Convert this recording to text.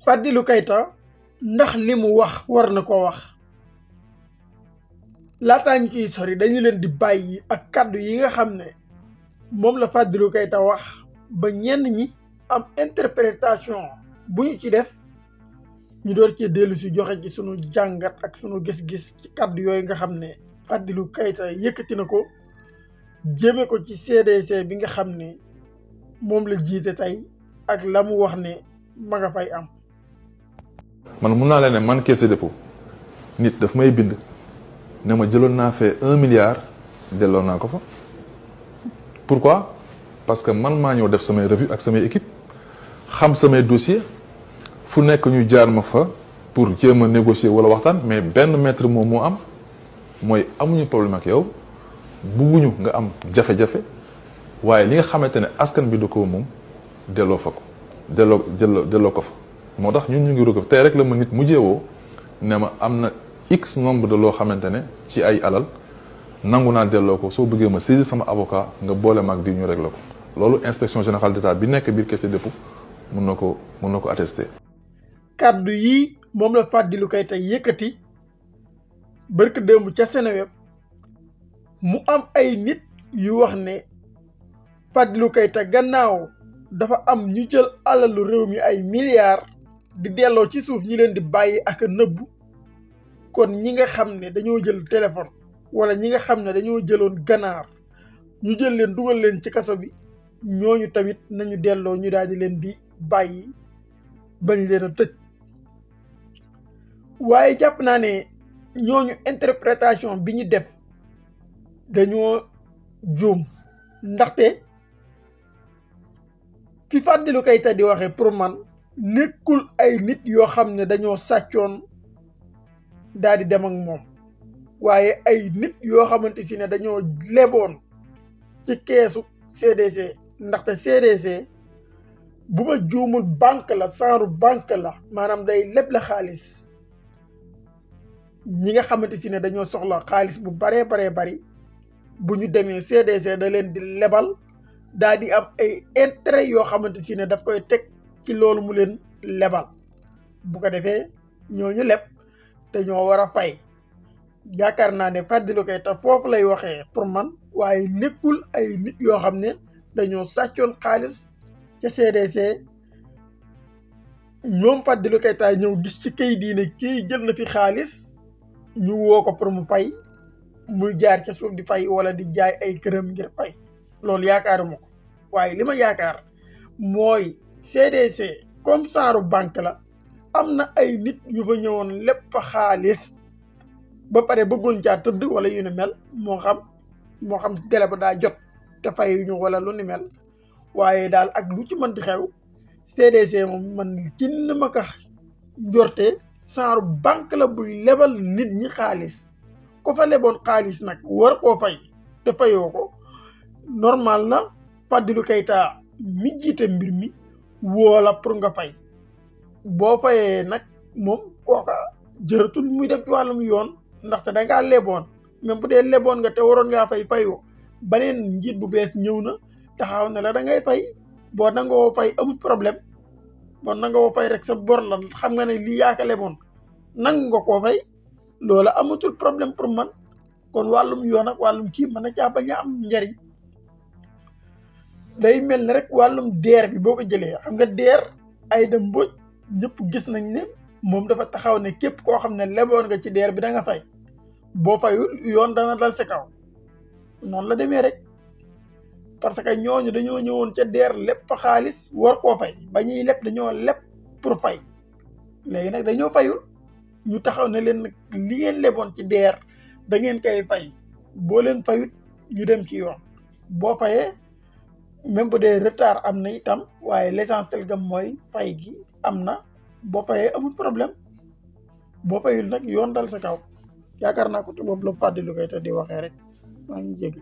Fadilou Keita ndax li mu wax war na koo wax laataa ñu ciy sori dañu leen di bàyyi ak kàddu yi nga xam ne moom la Fadilou Keita wax ba ñenn ñi am interprétation bu ñu ci def ñu door ci dellu si joxe ci sunu jàngat ak sunu gis-gis ci kàddu yooyu nga xam ne Fadilou Keita yëkkati na ko jëme ko ci CDC bi nga xam ne moom la jiite tey ak la mu wax ne ma nga fay am. man mun naa leen ne man Caisse de dépôt nit daf may bind ne ma jëloon naa fee 1 milliard delloo naa ko fa. pourquoi parce que man maa ñëw def samay revue ak samay équipe xam samay dossier fu nekk ñu jaar ma fa pour jéem a négocier wala waxtaan mais benn maître moom moo am mooy amuñu problème ak yow bugguñu nga am jafe-jafe waaye li nga xamante ne askan bi da ko moom delloo fa ko delloo ko fa. moo tax ñun ñu ngi rëkk tey rek la ma nit mujjee woo ne ma am na x nombre de loo xamante ne ci ay alal nangu naa delloo ko soo bëggee ma saisir sama avocat nga boole mag di ñu réglé ko loolu inspection générale d'État bi nekk biir Caisse de dépôt mun na ko attester. kàddu yi moom la Fadilou Keita yëkkati barke démb ca Seneweb mu am ay nit yu wax ne Fadilou Keita gannaaw dafa am ñu jël alalu réew mi ay milliards di delloo ci suuf ñi leen di bàyyi ak nëbbu kon ñi nga xam ne dañoo jël téléphone wala ñi nga xam ne dañoo jëloon ganaar ñu jël leen dugal leen ci kaso bi ñooñu tamit nañu delloo ñu daal di leen di bàyyi bañ leen a tëj waaye jàpp naa ne ñooñu interprétation bi ñu def dañoo juum ndaxte fi Fadilou Keita di waxee pour man nekkul ay nit yoo xam ne dañoo sàccoon daal di dem ak moom waaye ay nit yoo xamante si ne dañoo leboon ci keesu CDC ndaxte CDC bu ma juumul banque la genre banque la maanaam day leb la xaalis ñi nga xamante si ne dañoo soxla xaalis bu baree bari bu ñu demee CDC da leen di lebal daal di am ay intérêt yoo xamante si ne daf koy teg ci loolu mu leen lebal bu ko defee ñooñu leb te ñoo war a fay yaakaar naa ne Fadilou Keita foofu lay waxee pour man waaye nekkul ay nit yoo xam ne dañoo sàccoon xaalis ca CDC ñoom Fadilou Keita ñëw gis ci kayit yi ne kii jël na fi xaalis ñu woo ko pour mu fay muy jaar ca suuf di fay wala di jaay ay këram ngir fay loolu yaakaaruma ko waaye li ma yaakaar mooy CDC comme genre banque la am na ay nit yu fa ñëwoon lépp fa xaalis ba pare bëggoon caa tëdd wala yu ni mel moo xam délai ba daa jot te fayuñu wala lu ni mel waaye daal ak lu ci mën di xew CDC moom man ci ni ma ko njorte genre banque la buy lebal nit ñi xaalis ko fa leboon xaalis nag war koo fay te fayoo ko normal na Fadilou Keita mi jiite mbir mi woola pour nga fay boo fayee nag moom kooka jëratul muy def ci wàllum yoon ndaxte da ngaa leboon même bu dee leboon nga te waroon ngaa fayoo baneen njiit bu bees ñëw na taxaw ne la da ngay fay boo nangoo fay amul problème boo nangoo fay rek sa bor la xam nga ne lii yaaka leboon nangu nga koo fay loola amatul problème pour man kon wàllum yoon ak wàllum kii mën na caa bañ a am njariñ day mel ne rek wàllum DER bi boo ko jëlee xam nga DER Aïda Mbodj ñëpp gis nañ ne moom dafa taxaw ne képp koo xam ne leboon nga ci DER bi da nga fay boo fayul yoon dana dal sa kaw noonu la demee rek parce que ñooñu dañoo ñëwoon ca DER lépp fa xaalis war koo fay ba ñuy lépp dañoo lépp pour fay léegi nag dañoo fayul ñu taxaw ne leen nag li ngeen leboon ci DER da ngeen koy fay boo leen fayut ñu dem ci yoon boo fayee même bu dee retard am na itam waaye l'essentiel gam mooy fay gi am na boo fayee amul problème boo fayul nag yoon dal sa kaw yaakaar naa ko te boobu la Fadilou Keita di waxee rek maa ngi jéggi